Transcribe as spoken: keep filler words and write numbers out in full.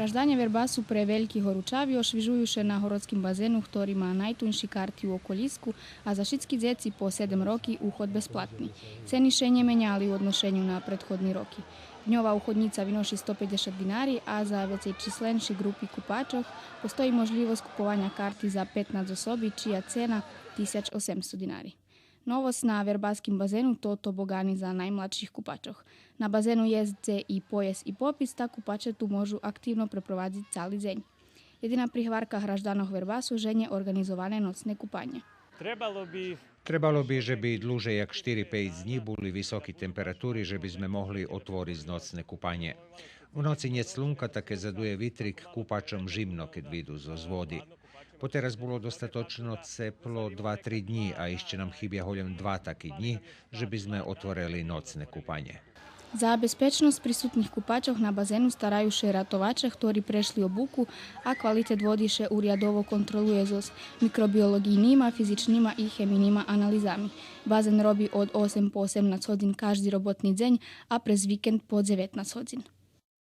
Гражданє Вербасу пре вельки горучави ошвижую ше на городским базену, хтори ма найтунши карти у околїску, а за шицки дзеци по седем роки уход безплатни. Цени ше нє меняли у одношеню на предходни роки. Дньова уходнїца виноши сто пейдзешат динари, а за вецей численши ґрупи купачох постої можлївосц купованя карти за петнац особи, чия цена тисяч осемсто динари. Новосц на вербаским базену то тобогани за наймладших купачох. На базену єст дзе и поєсц и попиц, та купаче ту можу активно препровадзиц цали дзень. Єдина пригварка гражданох Вербасу же нє орґанизоване ноцне купанє. Trebalo bi Требало би же би длуже як штири-пейц днї були високи температури же би зме могли отвориц ноцне купанє. У ноци нєт слунка, та кед задує витрик, купачом жимно кед виду зоз води. Потераз було достаточно цепло два-три днї, а ище нам хибя голєм два таки днї же би зме отворели ноцне купанє. За безпечносц присутних купачох на базену стараю ше ратоваче хтори прешли обуку, а квалитет води ше урядово контролує зоз микробиолоґийнима, физичнима и хемийнима анализами. Базен роби од осем по осемнац годзин кажди роботни дзень, а през викенд по дзеветнац годзин.